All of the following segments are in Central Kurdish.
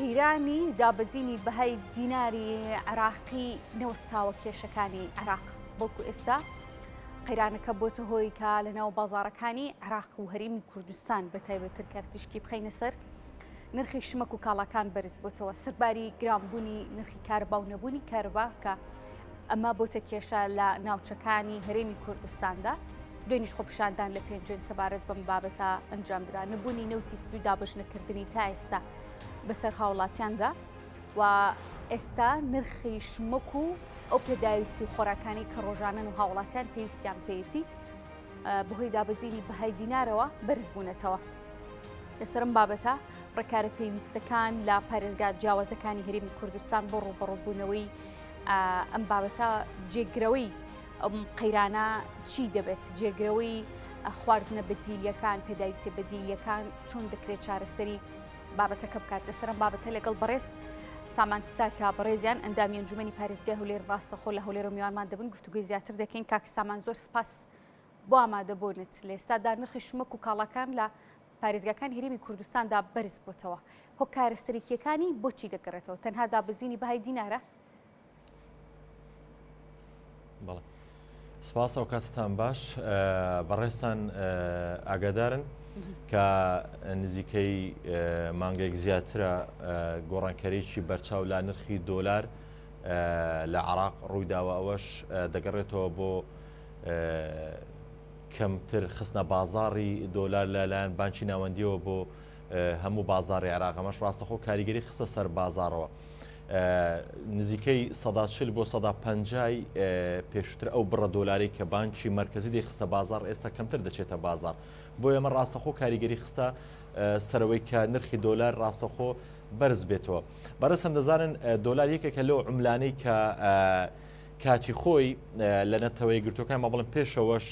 قەیرانی دابەزینی بەهای دیناری عێراقی نەوەستاوە کێشەکانی عێراق بەڵکو ئێستا قەیرانەکە بۆتە هۆی کە لەناو بازارەکانی عێراق و هەرێمی کوردستان بە تایبەتتر کارتیشکی بخەینە سەر نرخی شمەک و کاڵاکان بەرز بۆتەوە سەرباری گرانبوونی نرخی کارەبا و نەبوونی کارەبا کە ئەمە بۆتە کێشە لە ناوچەکانی هەرێمی کوردستاندا. دوێنیش خۆپیشاندان لە پێنجوێن سەبارەت بەم بابەتە ئەنجامدرا نەبوونی نەوتی سپی و دابەش نەکردنی تا ئێستا بەسەر هاوڵاتیاندا و ئێستا نرخی شمەک و ئەو پێداویستی و خۆراکانی کە ڕۆژانەن و هاوڵاتیان پێویستیان پێیەتی بەهۆی دابەزینی بەهای دینارەوە بەرز بوونەتەوە. لەسەرم بابەتە ڕێکارە پێویستەکان لە پارێزگا جیاوازەکانی هەرێمی کوردستان بۆ ڕووبەڕووبوونەوەی ئەم بابەتە جێگرەوەی ئەم قەیرانە چی دەبێت جێگرەوەی خواردنە بەدیلیەکان پێداویستە بەدیلیەکان چۆن دەکرێت چارەسەری بابەتەکە بکات لەسەرم بابەتە لەگەڵ بەڕێز سامان ستارکە بەڕێزیان ئەندامی ئەنجومەنی پارێزگای هەولێر ڕاستەخۆ لە هەولێر و میوانمان دەبن گفتوگوی زیاتر دەکەین کاک سامان زۆر سپاس بۆ ئامادەبوونت لە ئێستادا نرخی شمەک و کاڵاکان لە پارێزگاکانی هەرێمی کوردستاندا بەرز بۆتەوە هۆکارە سەرەکییەکانی بۆچی دەگەڕێتەوە تەنها دابەزینی بەهای دینارە؟ بەڵێ سپاس ئەو کاتتان باش بەڕێزتان ئاگادارن کە نزیکەی مانگێک زیاترە گۆڕانکەرێکی بەرچاو لا نرخی دۆلار لە عراق ڕوویداوە ئەوەش دەگەڕێتەوە بۆ کەمتر خستنە بازاڕی دۆلار لەلایەن بانکی ناوەندیەوە بۆ هەموو بازاڕی عێراق ئەمەش ڕاستەخۆ کاریگەری خستە سەر بازاڕەوە. نزیکەی 40 بۆ 50 پێشتر ئەو بڕە دۆلاری کە بانکی مرکزی دەیخستە بازار ئێستا کەمتر دەچێتە بازار بۆ ئێمە ڕاستەخۆ کاریگەری خستە سەرەوەی کە نرخی دۆلار ڕاستەخۆ بەرز بێتەوە بەڕێزتان دەزانن دۆلار یەکێکە لەو عملانەی کە کاتی خۆی لە نەتەوە یەکگرتووەکان با بڵێم پێشەوەش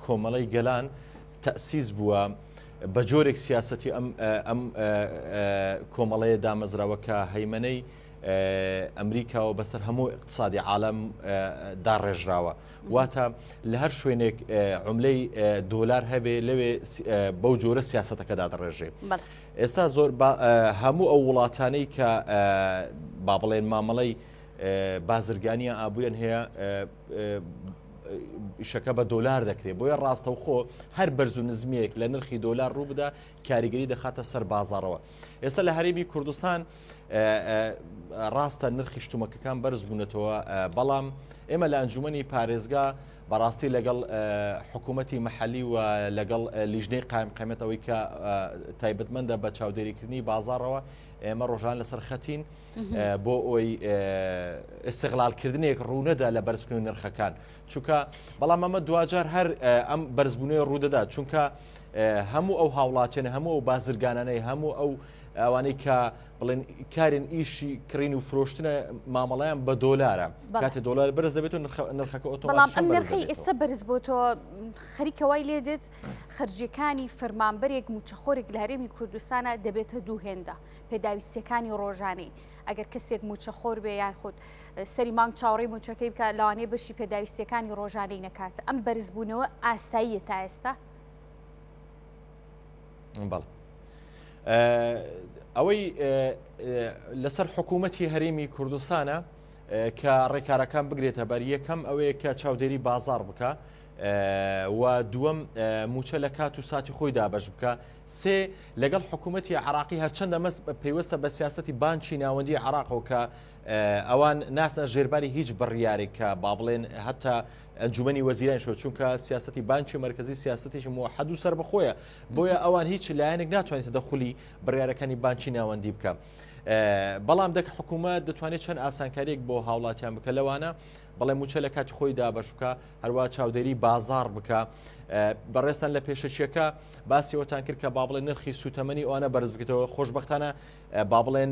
کۆمەڵەی گەلان تەسیس بووە بە جۆرێک سیاسەتی ئەم ئەم کۆمەڵەیە دامەزراوە کە هەیمەنەی ئەمریکاوە بەسەر هەموو اقتصادی عالم داڕێژراوە واتە لە هەر شوێنێک عملەی دۆلار هەبێ لەوێ بەو جۆرە سیاستەکە دادڕێژێ ئێستا زۆر هەموو ئەو وڵاتانەی کە با بڵێن مامەڵەی بازرگانیان ئابووریان هەیە ئیشەکە بە دۆلار دەکرێت بۆیە ڕاستەوخۆ هەر بەرز و نزمیەک لە نرخی دۆلار ڕووبدا کاریگەری دەخاتە سەر بازارەوە ئێستا لە هەرێمی کوردستان ڕاستە نرخی شتومەکەکان بەرز بوونەتەوە بەڵام ئێمە لە ئەنجومەنی پارێزگا بەڕاستی لەگەڵ حکوومەتی محەلی و لەگەڵ لیژنەی قایم قەمێت ئەوەی کە تایبەتمەندە بە چاودێریکردنی بازارەوە ئێمە ڕۆژان لەسەر خەتین بۆ ئەوی ئستغلالکردنێک ڕوونەدا لە بەرزکردنی نرخەکان چونکە بەڵام ئەمە دواجار هەر ئەم بەرزبوونەوەی ڕوودەدات چونکە هەموو ئەو هاوڵاتیانە هەموو ئەو بازرگانانەی هەموو ئەو ئەوانەی کە بڵێن کارن ئیشی کڕین و فرۆشتنە مامەڵیان بە دۆلارە کاتێ دۆلار بەرز دەبێت و نرخەکە بەڵام ئەم نرخی ئێستا بەرز بۆ تۆ خەریکە وای لێ دێت خەرجیەکانی فەرمانبەرێک موچەخۆرێک لە هەرێمی کوردستانە دەبێتە دوو هێندە پێداویستیەکانی ڕۆژانەی ئەگەر کەسێک موچەخۆر بێ یان خود سەری مانگ چاوەڕێی موچەکەی بکات لەوانەیە بەشی پێداویستیەکانی ڕۆژانەی نەکات ئەم بەرزبوونەوە ئاساییە تا ئێستا؟ بەڵێ ئەوەی لەسەر حکوومەتی هەرێمی کوردستانە کە ڕێکارەکان بگرێتە بەر یەکەم ئەوەیە کە چاودێری بازار بکە و دووەم موچە لە کات و ساتی خۆی دابش بکە سێ، لەگەڵ حکوومەتی عێراقی هەرچەندە مەس پەیوەستە بە سیاسەتی بانکی ناوەندی عێراقەوە کە ئەوان ناسنە ژێرباری هیچ بڕیارێک کە با بڵێن هەتا ئەنجومەنی وەزیران شۆ چونکە سیاسەتی بانکی مەرکەزی سیاسەتێکی موحەد و سەربەخۆیە بۆیە ئەوان هیچ لایەنێک ناتوانێت تەدەخولی بڕیارەکانی بانکی ناوەندی بکە بەڵام دەک حکوومەت دەتوانێت چەند ئاسانکاریێک بۆ هاوڵاتیان بکە لەوانە بەڵێ موچە لە کاتی خۆی دابەش بکە هەروە چاودێری بازار بکە بەڕێزتان لە پێشەکیەکە باسی ئەوتان کرد کە با بڵێن نرخی سوتەمەنی ئەوانە بەرز بکەێتەوە خۆشببختانە با بڵێن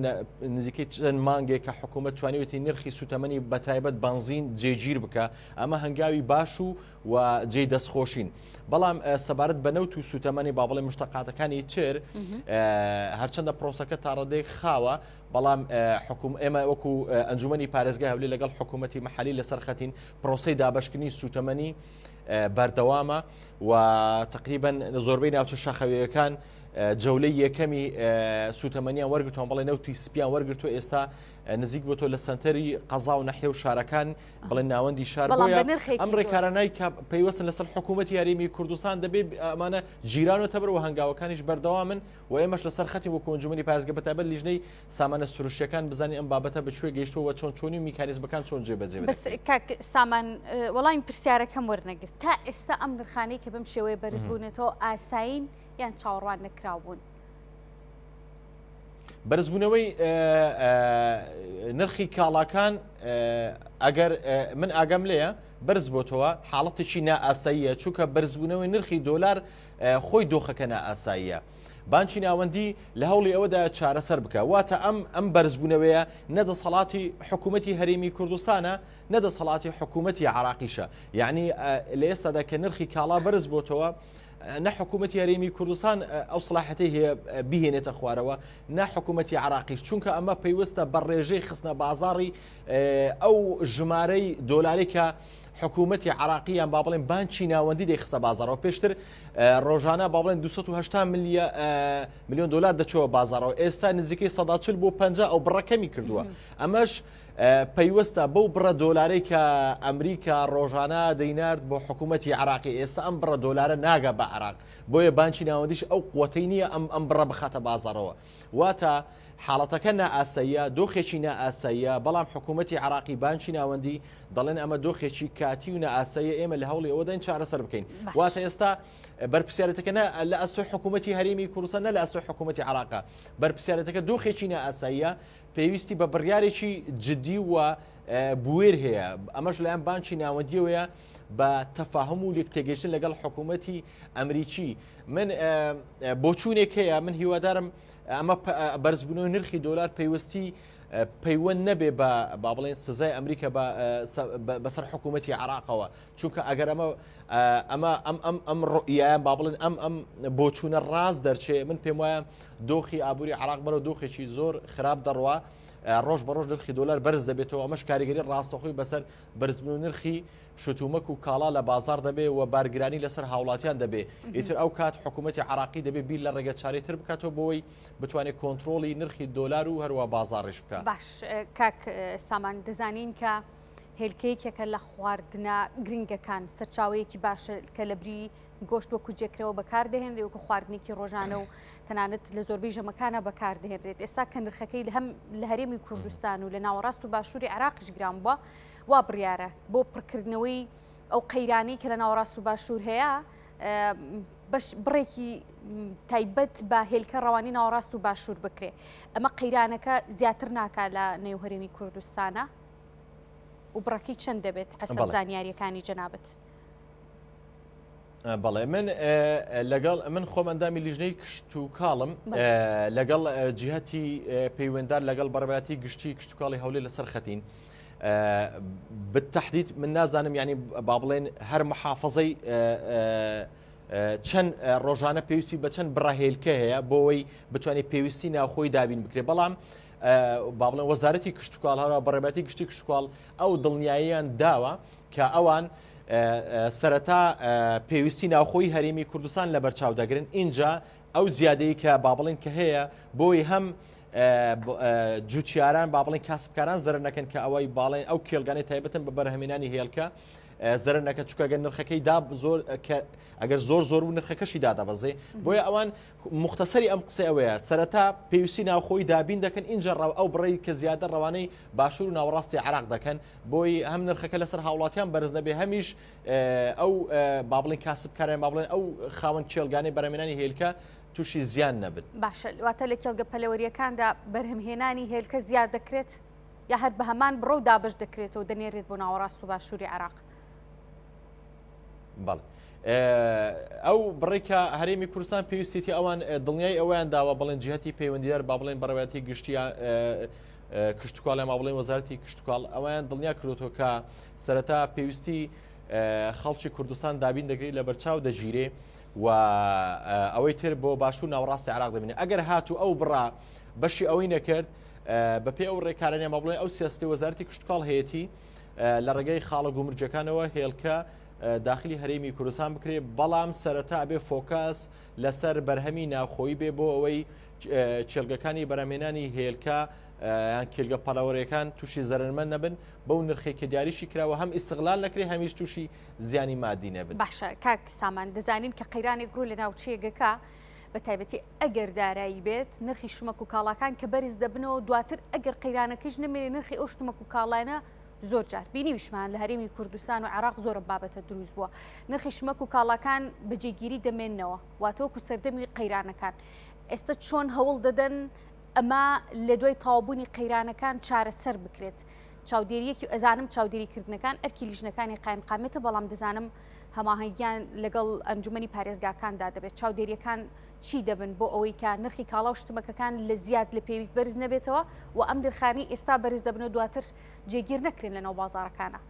نزیکەی چەند مانگێک کە حکوومەت توانیوێتی نرخی سوتەمەنی بەتایبەت بەنزین جێگیر بکە ئەمە هەنگاوی باش و و جێی دەستخۆشین بەڵام سەبارەت بە نەوت و سوتەمەنی با بڵێ مشتەقاتەکانی تر هەرچەندە پرۆسەکە تاڕادەیەک خاوە بەڵام حکوم ئێمە وەکو ئەنجومەنی پارێزگای هەولێر لەگەڵ حکوومەتی محلی لەسەر خەتین پرۆسەی دابەشکردنی سوتەمەنی بەردەوامە و تقریبا زۆربەی ناوچە شاخەویەکان. جەولەی یەکەمی سوتەمەنیان وەرگتوان بەڵێ نەوتی سپیان وەرگتو ئێستا نزیک بۆ تۆ لە سنتەری قەزا و نەحیە و شارەکان بڵێ ناوەندی شار بۆیە ئەم ڕێکارانای کە پەیوەستن لەسەر حکوومەتی هەرێمی کوردستان دەبێت ئەمانە گیرانەتە بەر و هەنگاوەکانیش بەردەوامن و ئێمەش لەسەر خەتی وەکو ئەنجومەنی پارێزگە بەتایبەت لیژنەی سامانە سروشتیەکان بزانین ئەم بابەتە بە کوێ گەیشتووە و چۆن چۆنی و میکانیزمەکان چۆن جێبەجێ بەس کاک سامان وەڵامی پرسیارەکەم وەرنەگرت تا ئێستا ئەم نرخانەی کە بەم شێوەیە بەرز بوونەتەوە ئاسایین یان چاوەڕوان نەکراو بوون؟ بەرزبوونەوەی نرخی کاڵاکان ئەگەر من ئاگەم لێیە بەرز بۆتەوە حاڵەتێکی نائاساییە چونکە بەرزبوونەوەی نرخی دۆلار خۆی دۆخەکە نائاساییە. بانکی ناوەندی لە هەوڵی ئەوەدایە چارەسەر بکا، واتە ئەم ئەم بەرزبوونەوەیە نە دەسەڵاتی حکوومەتی هەرێمی کوردستانە نە دەسەڵاتی حکوومەتی عراقیشە یعنی لە ئێستادا کە نرخی کاڵا بەرز بۆتەوە نە حکوومەتی هەرێمی کوردستان ئەو سڵاحەتی هەیە بهێنێتە خوارەوە نە حکوومەتی عراقیش چونکە ئەمە پەیوەستە بە ڕێژەی خستنە بازاڕی ئەو ژمارەی دۆلاری کە حکوومەتی عراقی یان با بڵێن بانکی ناوەندی دەیخستە بازاڕەوە پێشتر ڕۆژانە با بڵێن 280 میلیۆن دلار دەچەوە بازاڕەوە ئێستا نزیکەی 140 بۆ 50 ئەو بڕە کەمی کردووە ئەمەش پەیوەستە بەو بڕە دۆلارەی کە ئەمریکا ڕۆژانە دەینارد بۆ حکوومەتی عراقی ئێستا ئەم بڕە دۆلارە ناگا بە عراق بۆیە بانکی ناوەندیش ئەو قوتەی نییە ئەم ئەم بڕە بخاتە بازاڕەوە واتە حاڵەتەکە نائاساییە، دۆخێکی نائاساییە، بەڵام حکوومەتی عێراقی، بانکی ناوەندی دەڵێن ئەمە دۆخێکی کاتی و نائاساییە، ئێمە لە هەوڵی ئەوەداین چارەسەر بکەین. واتە ئێستا بەرپرسیارێتەکە نە لە ئەستۆی حکوومەتی هەرێمی کوردستان نە لە ئەستۆی حکوومەتی عێراقە، بەرپرسیارێتەکە دۆخێکی نائاساییە، پێویستی بە بڕیارێکی جدی و بوێر هەیە، ئەمەش لایەن بانکی ناوەندیەوەیە بە تەفاهم و لێکتێگەیشتن لەگەڵ حکوومەتی ئەمریکی. من بۆچوونێک هەیە، من هیوادارم ئەمە بەرزبوونەوەی نرخی دۆلار پەیوەستی پەیوەند نەبێ بە با بڵێن سزای ئەمریکا بەسەر حکوومەتی عراقەوە چونکە ئەگەر ئەمە ئەمە ئەم ئەم ئەم ڕئیان با بڵێن ئەم ئەم بۆچوونە ڕاست دەرچێ من پێم وایە دۆخی ئابووری عراق بەرەو دۆخێکی زۆر خراپ دەڕوا ڕۆژ بە ڕۆژ نرخی دۆلار بەرز دەبێتەوە ئەمەش کاریگەری ڕاستەخۆی بەسەر بەرزبوون نرخی شتومەک و کاڵا لە بازاڕ دەبێ و بارگرانی لەسەر هاوڵاتیان دەبێ، ئیتر ئەو کات حکوومەتی عێراقی دەبێ بیر لە ڕێگەچارەی تر بکاتەوە بۆوەی بتوانێ کۆنترۆڵی نرخی دۆلار و هەروا بازاڕیش بکا. باش کاک سامان دەزانین کە هێلکە یەکێکە لە خواردنە گرنگەکان، سەرچاوەیەکی باشە کە لەبری گۆشت وەکو جێکرەوە بەکاردەهێنرێت وەکو خواردنێکی ڕۆژانە و تەنانەت لە زۆربەی ژەمەکانە بەکاردەهێنرێت ئێستا کە نرخەکەی هەم لە هەرێمی کوردستان و لە ناوەڕاست و باشووری عێراقیش گران بووە وا بڕیارە بۆ پڕکردنەوەی ئەو قەیرانەی کە لە ناوەڕاست و باشوور هەیە بەش بڕێکی تایبەت بە هێلکە ڕەوانی ناوەڕاست و باشوور بکرێ ئەمە قەیرانەکە زیاتر ناکا لە نێو هەرێمی کوردستانە و بڕەکەی چەند دەبێت حەسەب زانیاریەکانی جەنابت؟ بەڵێ من لەگەڵ من خۆم ئەندامی لیژنەی کشتوکاڵم لەگەڵ جیهتی پەیوەندار لەگەڵ بەڕێوەبەرایەتی گشتی کشتوکاڵی هەولێر لەسەر خەتین بالتحدید من نازانم یعنی با بڵێن هەر محافظەی چەند ڕۆژانە پێویستی بە چەند بڕە هێلکە هەیە بۆەوەی بتوانێت پێویستی ناوخۆی دابین بکرێت بەڵام با بڵێن وەزارەتی کشتتوکاڵ هەرا بەڕێبەتی گشتی کشتتوکاڵ ئەو دڵنیاییان داوە کە ئەوان سەرەتا پێویستی ناوخۆی هەرێمی کوردستان لەبەرچاو دەگرن ئینجا ئەو زیادەی کە با بڵێن کە هەیە بۆی هەم جوتیاران با بڵێن کاسبکاران زەرەر نەکەن کە ئەوەی باڵێن ئەو کێڵگانەی تایبەتن بە بەرهەمێنانی هێلکە زەرەر نەکەن چونکە گەر نرخەکەی دا زۆر ئەگەر زۆر زۆر و نرخەکەشی دادەبەزێ بۆیە ئەوان مختصری ئەم قسەی ئەوەیە سەرەتا پێویستی ناوخۆی دابین دەکەن ئینجا ئەو بڕەی کە زیادە ڕەوانەی باشوور و ناوەڕاستی عراق دەکەن بۆی هەم نرخەکە لەسەر هاوڵاتیان بەرز نەبێ هەمیش ئەو با بڵێن کاسبکاریان با بڵێن ئەو خاوەن کێڵگانەی بەرهەمێنانی هێلکە تووشی زیان نەبن. باشە واتە لە کێڵگە پەلەوەرییەکاندا بەرهەمهێنانی هێلکە زیاد دەکرێت یا هەر بە هەمان بڕە و دابەش دەکرێتەوە دەنێرێت بۆ ناوەڕاست و باشووری عێراق؟ بەڵێ ئەو بڕێک کە هەرێمی کوردستان پێویستێتی ئەوان دڵنیای ئەویان داوە بڵێن جهتی پەیوەندیدار با بڵێن بەڕێوەتی گشتی کشتتوکاڵ ما بڵێن وەزارەتی کشتتوکاڵ ئەویان دڵنیا کردوەوە کە سەرەتا پێویستی خەڵکی کوردستان دابین دەگری لە بەرچاو دەگیرێ و ئەوەی تر بۆ باشوور ناوەڕاستی عراق دەبینێ ئەگەر هاتوو ئەو بڕە بەشی ئەوەی نەکرد بەپێ ئەو ڕێکارانە ما بڵێن ئەو سیاستی وەزارەتی کشتتوکاڵ هەیەی لە ڕێگەی خاڵە گومرجەکانەوە هێلکە. داخلی هەرێمی کوردستان بکرێ بەڵام سەرەتا ئەبێ focus لەسەر بەرهەمی ناوخۆیی بێ بۆ ئەوەی کێڵگەکانی بەرهەمهێنانی هێلکە یان کێلگە پەلەوەرەکان تووشی زەرەرمەند نەبن بەو نرخێک کە دیاریشی کراوە هەم ئیستغلال نەکرێ هەمیش تووشی زیانی مادی نەبن. باشە کاک سامان دەزانین کە قەیرانێک ڕوو لە ناوچەیەکەکە بە تایبەتی ئەگەر دارایی بێت نرخی شمەک و کاڵاکان کە بەرز دەبنەوە دواتر ئەگەر قەیرانەکەش نەمێنێ نرخی ئەو شتمەک و کاڵانە زۆر جار بینیویشمان لە هەرێمی کوردستان و عێراق زۆرە بابەتە دروست بووە نرخی شمەک و کاڵاکان بە جێگیری دەمێننەوە واتەوەکو سەردەمی قەیرانەکان ئێستا چۆن هەوڵ دەدەن ئەمە لە دوای تەواوبوونی قەیرانەکان چارەسەر بکرێت چاودێریەکی ئەزانم چاودێریکردنەکان ئەرکی لیژنەکانی قایمقامێتە بەڵام دەزانم هەماهەنگیان لەگەڵ ئەنجومەنی پارێزگاکاندا دەبێت چاودێریەکان چی دەبن بۆ ئەوەی کە نرخی کاڵا و شتمەکەکان لە زیاد لە پێویست بەرز نەبێتەوە و ئەم نرخانی ئێستا بەرز دەبن و دواتر جێگیر نەکرێن لەناو بازاڕەکانە.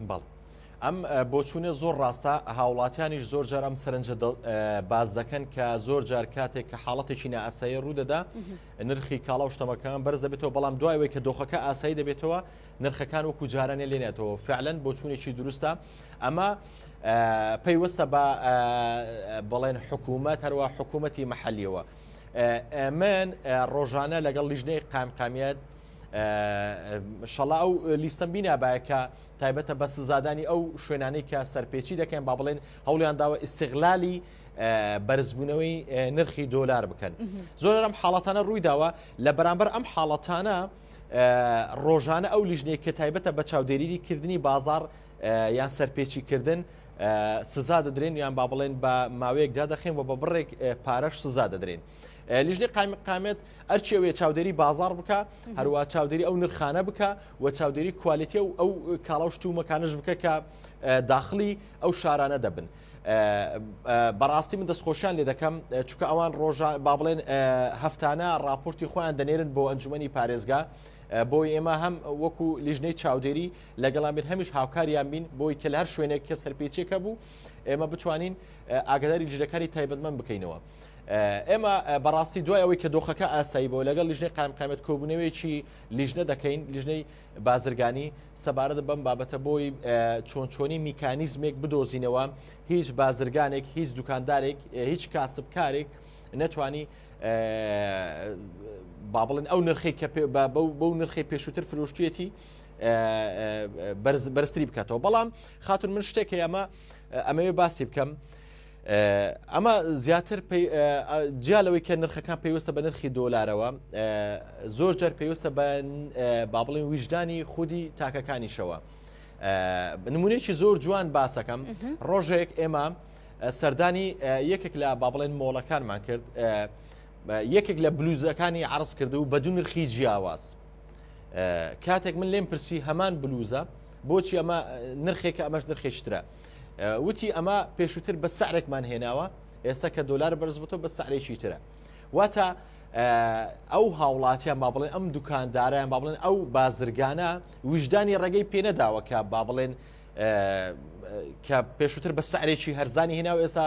بەڵێ ئەم بۆچوونە زۆر ڕاستە هاوڵاتیانیش زۆر جار ئەم سەرنجە باز دەکەن کە زۆر جار کاتێک کە حاڵەتێکی نائاسایی ڕوودەدا نرخی کاڵا و شتەمەکان بەرز دەبێتەوە بەڵام دوای ئەوەی کە دۆخەکە ئاسایی دەبێتەوە نرخەکان وەکو جارانێ لێنێتەوە فعلەن بۆچوونێکی دروستە ئەمە پەیوەستە بە بەڵێن حکوومەت هەروە حکوومەتی محلیەوە من ڕۆژانە لەگەڵ لیژنەی قامقامیت شەڵا ئەو لیستم بینابایە کە تایبەتە بە سزادانی ئەو شوێنانەی کە سەرپێچی دەکەن با بڵێن هەوڵیان داوە ئیسیغلالی بەرزبوونەوەی نرخی دۆلار بکەن زۆر ئەم حاڵەتانە ڕووی داوە لە بەرامبەر ئەم حاڵەتانە ڕۆژانە ئەو لیژنەیە کە تایبەتە بە چاودێریی کردنی بازار یان سەرپێچی کردن سزا دەدرێن یان با بڵێن بە ماوەیەک دادەخێن و بە بڕێک پارەش سزا دەدرێن. لیژنەی قایمقامیەت ئەرکی ئەوەیە چاودێری بازاڕ بکە هەروە چاودێری ئەو نرخانە بکە و چاودێری quality و ئەو کاڵا و شتومەکانش بکە کە داخلی ئەو شارانە دەبن. بەڕاستی من دەستخۆشیان لێ دەکەم چونکە ئەوان ڕۆژە با بڵێن هەفتانە راپۆرتی خۆیان دەنێرن بۆ ئەنجومەنی پارێزگا بۆی ئێمە هەم وەکو لیژنەی چاودێری لەگەڵان بین هەمیش هاوکاریان بین بۆی کە لە هەر شوێنێک کە سەرپێچێکە بوو ئێمە بتوانین ئاگداری لیژنەکانی تایبەتمەند بکەینەوە. ئێمە بەڕاستی دوای ئەوەی کە دۆخەکە ئاسایی بۆ لەگەڵ لیژنەی قایمقامیەت کۆبوونەوەیەکی لیژنە دەکەین لیژنەی بازرگانی سەبارەت بەم بابەتە بۆی چۆن چۆنی میکانیزمێک بدۆزینەوە هیچ بازرگانێک هیچ دوکاندارێک هیچ کاسبکارێک نەتوانی با بڵێن ئەو نرخی کە بەو نرخی پێشووتر فرۆشتویەتی بەرزتری بکاتەوە بەڵام خاتون من شتێک هەیە ئەمە ئەمەوێ باسی بکەم ئەمە زیاتر جیا لەوەی کە نرخەکان پەیوەستە بە نرخی دۆلارەوە زۆر جار پەیوەستە بە با بڵێن ویژدانی خودی تاکەکانیشەوە نمونێکی زۆر جوان باسەکەم ڕۆژێک ئێمە سەردانی یەکێک لە با بڵێن مۆڵەکانمان کرد یەکێک لە بلوزەکانی عرض کرد و بە دوو نرخی جیاواز کاتێک من لێم پرسی هەمان بلوزە بۆچی ئەمە نرخێکە ئەمەش نرخێکترە وتی ئەمە پێشووتر بە سعرێکمان هێناوە ئێستا کە دۆلار بەرز بۆتەوە بە سعرێکی ترە واتە ئەو هاوڵاتیان با بڵێن ئەم دوکاندارەیان با بڵێن ئەو بازرگانە ویژدانی ڕێگەی پێ نەداوە کە با بڵێن کە پێشووتر بە سعرێکی هەرزانی هێنا و ئێستا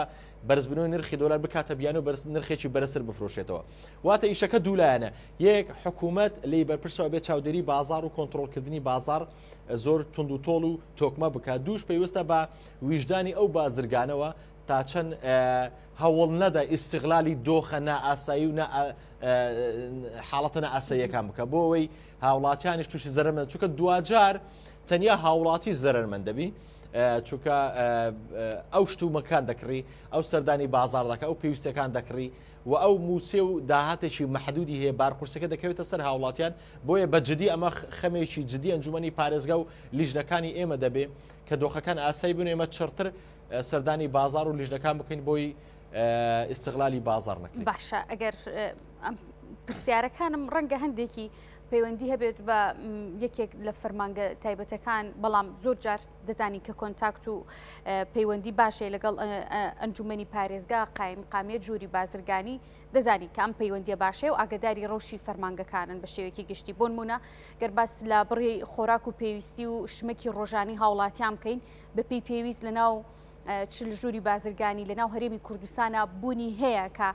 بەرزبوونەوەی نرخی دۆلار بکاتە بیان و بەرز نرخێکی بەرزتر بفرۆشێتەوە واتە ئیشەکە دوولایەنە یەک حکوومەت لی بەرپرسەوە بێت چاودێری بازار و کۆنتترۆلکردنی بازار زۆر توند و تۆڵ و تۆکمە بکات دووش پەیوەستە بە ویژدانی ئەو بازرگانەوە تا چەند هەوڵ نەدا ئیسیغلالی دۆخە نائاسایی و حاڵەتە نائاساییەکان بکە بۆ ئەوەی هاوڵاتیانیش تووشی زەرەرمەند چونکە دواجار تەنیا هاوڵاتی زەرەرمەند دەبی چونکە ئەو شتومەکان دەکڕی ئەو سەردانی بازار دەکە ئەو پێویستەکان دەکڕی و ئەو مووچێ و داهاتێکی مەحدودی هەیە بار قورسەکە دەکەوێتە سەر هاوڵاتیان بۆیە بە جدی ئەمە خەمێکی جدی ئەنجومەنی پارێزگا و لیژنەکانی ئێمە دەبێ کە دۆخەکان ئاسایی بن ئێمە چڕتر سەردانی بازار و لیژنەکان بکەین بۆی ئیستغلالی بازار نەکرێت. باشە ئەگەر ئەم پرسیارەکانم ڕەنگە هەندێکی پەیوەندی هەبێت بە یەکێک لە فەرمانگە تایبەتەکان بەڵام زۆر جار دەزانین کە contact و پەیوەندی باشەیە لەگەڵ ئەنجومەنی پارێزگا قایم قامیە ژووری بازرگانی دەزانین کە ئەم پەیوەندیە باشەیە و ئاگداری ڕەوشی فەرمانگەکانن بە شێوەیەکی گشتی بۆنمونە گەر باس لە بڕی خۆراک و پێویستی و شمەکی ڕۆژانی هاوڵاتیان بکەین بەپێی پێویست لەناو چل ژووری بازرگانی لەناو هەرێمی کوردستانە بوونی هەیە کە.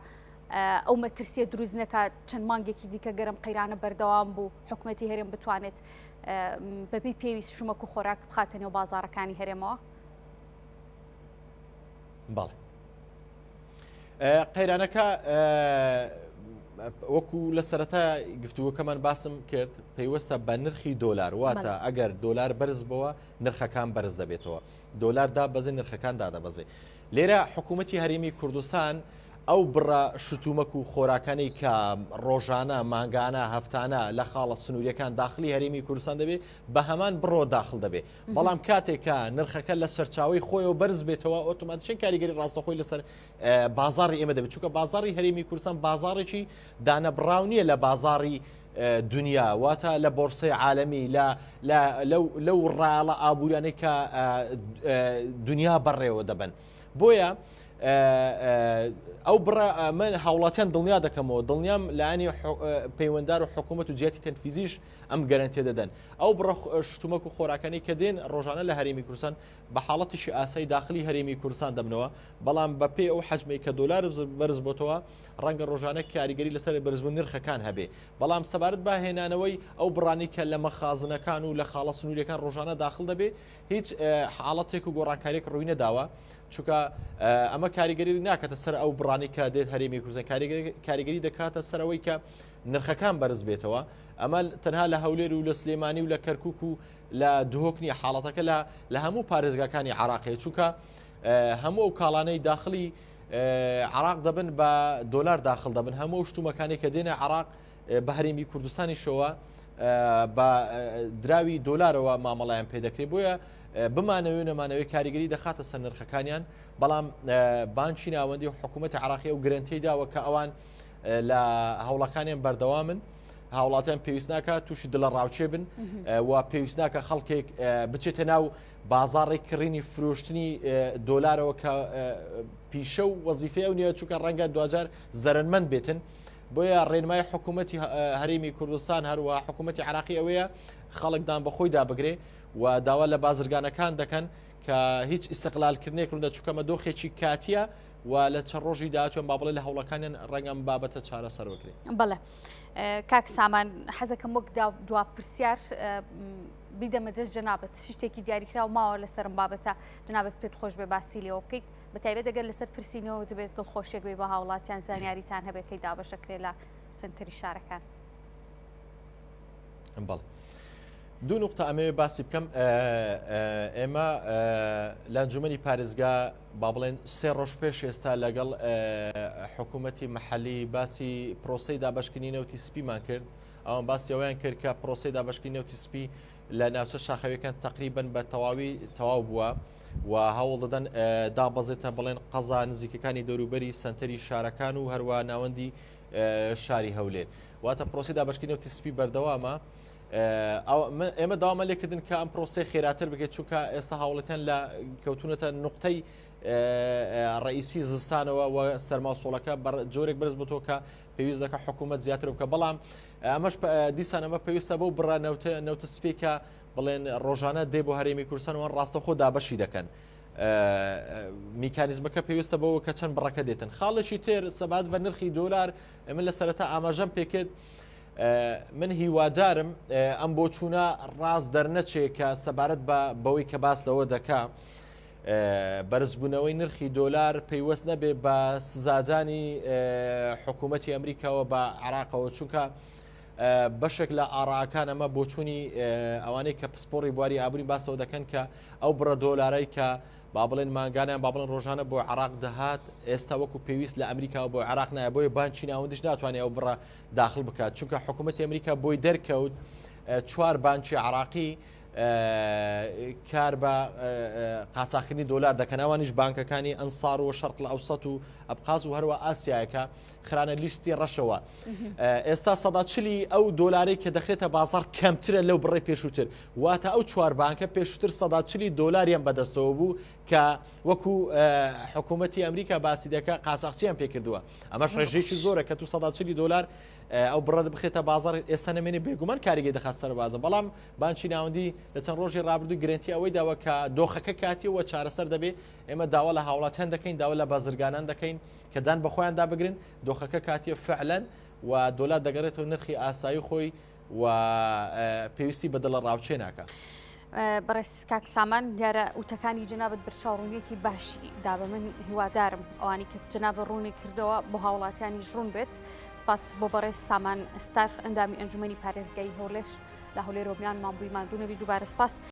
ئەو مەترسیە دروست نەکات چەند مانگێکی دیکە گەرم قەیرانە بەردەوام بوو حکوومەتی هەرێم بتوانێت بەپی پێویست شومەک و خۆراک بخاتە نێو بازارەکانی هەرێمەوە؟ بەڵێ قەیرانەکە وەکو لە سەرەتا گفتوگۆکەمان باسم کرد پەیوەستە بە نرخی دۆلار واتە ئەگەر دۆلار بەرز بەوە نرخەکان بەرز دەبێتەوە دۆلار دابەزێ نرخەکان دادەبەزێ لێرە حکوومەتی هەرێمی کوردستان ئەو بڕە شتومەک و خۆراکانەی کە ڕۆژانە مانگانە هەفتانە لە خاڵە سنووریەکان داخلی هەرێمی کوردستان دەبێ بە هەمان بڕۆ داخل دەبێ بەڵام کاتێک کە نرخەکە لە سەرچاوی خۆیەوە بەرز بێتەوە ئۆتۆماتیکەن کاریگەری ڕاستەخۆی لەسەر بازاڕی ئێمە دەبێت چونکە بازاڕی هەرێمی کوردستان بازاڕێکی دانەبڕاو نییە لە بازاڕی دنیا واتە لە بۆرسەی عالەمی لە لەو ڕایەڵە ئابووریانەی کە دنیا بەڕێوە دەبن بۆیە ئەو بڕە من هاوڵاتیان دڵنیا دەکەمەوە دڵنیام لایەنی پەیوەندار و حکوومەت و جیاتی تەنفیزیش ئەم گەرەنتیە دەدەن ئەو بڕە شتومەک و خۆراکانی کە دێن ڕۆژانە لە هەرێمی کوردستان بە حاڵەتێکی ئاسایی داخلی هەرێمی کوردستان دەبنەوە، بەڵام بەپێی ئەو حەجمەی کە دۆلار بەرز بۆتەوە ڕەنگە ڕۆژانە کاریگەری لەسەر بەرزبوونی نرخەکان هەبێ، بەڵام سەبارەت بە هێنانەوەی ئەو بڕانەی کە لە مەخازنەکان و لە خاڵە سنووریەکان ڕۆژانە داخل دەبێ هیچ حاڵەتێک و گۆڕانکاریەک ڕووی نەداوە، چونکە ئەمە کاریگەری ناکاتە سەر ئەو بڕانەی کە دێت هەرێمی کوردستان کاریگەری دەکاتە سەر ئەوەی کە نرخەکان بەرز بێتەوە، ئەمە تەنها لە هەولێر و لە سلێمانی و لە کەرکوک و لە دهۆک نییە حاڵەتەکە لە لە هەموو پارێزگاکانی عراق هەیە چونکە هەموو ئەو کاڵانەی داخلی عراق دەبن بە دۆلار داخل دەبن هەموو شتومەکانی کە دێنە عراق بە هەرێمی کوردستانیشەوە بە دراوی دۆلارەوە مامەڵیان پێدەکرێت بۆیە بمانەوێ نەمانەوەی کاریگەری دەخاتە سەر نرخەکانیان بەڵام بانکی ناوەندی و حکوومەت عراقی ئەو گرنتی داوە کە ئەوان لە هەوڵەکانیان بەردەوامن هاوڵاتیان پێویست ناکات تووشی دڵەڕاوکێ بن و پێویست ناکە خەڵکێک بچێتە ناو بازاڕی کڕینی فرۆشتنی دۆلارەوە کە پیشە و وەزیفەی ئەو نییە چونکە ڕەنگە دواجار زەرەرمەند بێتن بۆیە ڕێنمای حکوومەتی هەرێمی کوردستان هەروە حکوومەتی عراقی ئەوەیە خەڵکدان بەخۆیدا بگرێ و داوا لە بازرگانەکان دەکەن کە هیچ ئیسقلالکردنێک ڕووندا چونکەمە دۆخێکی کاتیە و لە چەند ڕۆژی داهاتووان با بڵێ لە هەوڵەکانیان ڕەنگە ئەم بابەتە چارەسەر بکرێت. بەڵێ کاک سامان حەزەکەم وەک دوا پرسیار بیدەمە دەست جەنابەت شتێکی دیاریکراو ماوە لەسەرم بابەتە جنابەت پێت خۆش بێ باسی لێەوە بکەیت بە تایبەت ئەگەر لەسەر پرسینەوە دەبێت دڵخۆشێک بێ بە هاوڵاتیان زانیاریتان هەبێت کەی دابەشەکرێ لە سنتەری شارەکان. بەڵێ. دوو نوقتە ئەمەوێ باسی بکەم ئێمە لە ئەنجومەنی پارێزگا با بڵێن سێ ڕۆژ پێش ئێستا لەگەڵ حکوومەتی محلی باسی پرۆسی دابشکردنی نەوتی سپیمان کرد ئەوان باسی ئەویان کرد کە پرۆسی دابشکردنی نەوتی سپی لە ناوچە شاخەویەکان تقریبن بە تەواوی تەواو بووە و هەوڵ دەدەن دابەزێتە بڵێن قەزا نزیکەکانی دەوروبەری سنتەری شارەکان و هەروە ناوەندی شاری هەولێر واتە پرۆسی دابشکردنی نەوتی سپی بەردەوامە ئێمە داوامان لێکردن کە ئەم پرۆسەی خێراتر بکەێت چونکە ئێستا هاوڵەتیان لە کەوتونەتە نقطەی ڕئیسی زستانەوە و سەرما سۆڵەکە جۆرێک بەرز بۆ کە پێویست دەکە حکوومەت زیاتر بکە بەڵام ئەمەش دیسان ئەمە پێویستە بۆ بڕە نەوتە نەوتە سپێکە بڵێن ڕۆژانە دێ بۆ هەرێمی کوردستان وان ڕاستەخۆ دابەشی دەکەن. میکانیزمەکە پێویستە بەوە کە چەند بڕەکە دێتن خاڵێکی تر سەبات بە نرخی دۆلار من لە سەرەتا ئاماژەم پێکرد من هیوادارم ئەم بۆچوونە ڕاست دەرنەچێ کە سەبارەت بە بەوەی کە باس لەوە دەکا بەرزبوونەوەی نرخی دۆلار پەیوەست نەبێ بە سزادانی حکوومەتی ئەمریکاوە بە عراقەوە چونکە بەشێک لە ئاراکان ئەمە بۆچوونی ئەوانەی کە پسپۆڕی بواری ئابووری باسەوە دەکەن کە ئەو بڕە دۆلارای کە با بڵێن مانگانیان با بڵێن ڕۆژانە بۆ عراق دەهات ئێستا وەکو پێویست لە ئەمریکاوە بۆ عراق نایە بۆیە بانکی ناوەندیش ناتوانێت ئەو بڕە داخل بکات چونکە حکوومەتی ئەمریکا بۆی دەرکەوت چوار بانکی عراقی کار بە قاچاخکردنی دۆلار دەکەن ئەوانیش بانکەکانی ئەنسار و شەرق لە ئەوسەت و ئەبقاز و هەروە ئاسیایەکە خرانە لیستی ڕەشەوە ئێستا سەدا چلی ئەو دۆلارەی کە دەخرێتە بازار کەمترە لەو بڕی پێشووتر واتە ئەو چوار بانکە پێشووتر سەدا چلی دۆلاریان بەدەستەوە بوو کە وەکو حکوومەتی ئەمریکا باسی دەکە قاچاخچیان پێکردووە ئەمەش ڕێژەیەکی زۆرە کە تو سەدا چلی دۆلار. ئەو بڕە بخێتە بازاڕ ئێستا نەمێنێ بێگومان کاریگەی دەخات سەر بازاڕ بەڵام بانکی ناوەندی لە چەند ڕۆژی ڕابردوو گرەنتی ئەوەی داوە کە دۆخەکە کاتیە و چارەسەر دەبێ ئێمە داوا لە هاوڵاتیان دەکەین داوا لە بازرگانان دەکەین کە دان بە خۆیاندا بگرن دۆخەکە کاتیە فعلەن و دۆلار دەگەڕێتەوە نرخی ئاسایی خۆی و پێویستی بە دڵەڕاوکێ ناکا. بەڕێز کاک سامان دیارە وتەکانی جەنابت برچاوڕوونیەکی باشی دا بە من هیوادارم ئەوانی کە جەنابە ڕوونی کردەوە بۆ هاوڵاتیانیش ڕوون بێت سپاس بۆ بەڕێز سامان ستار ئەندامی ئەنجومەنی پارێزگای هەولێر لە هەولێرەوە میانمان بووی ماندوو نەبی دووبارە سپاس.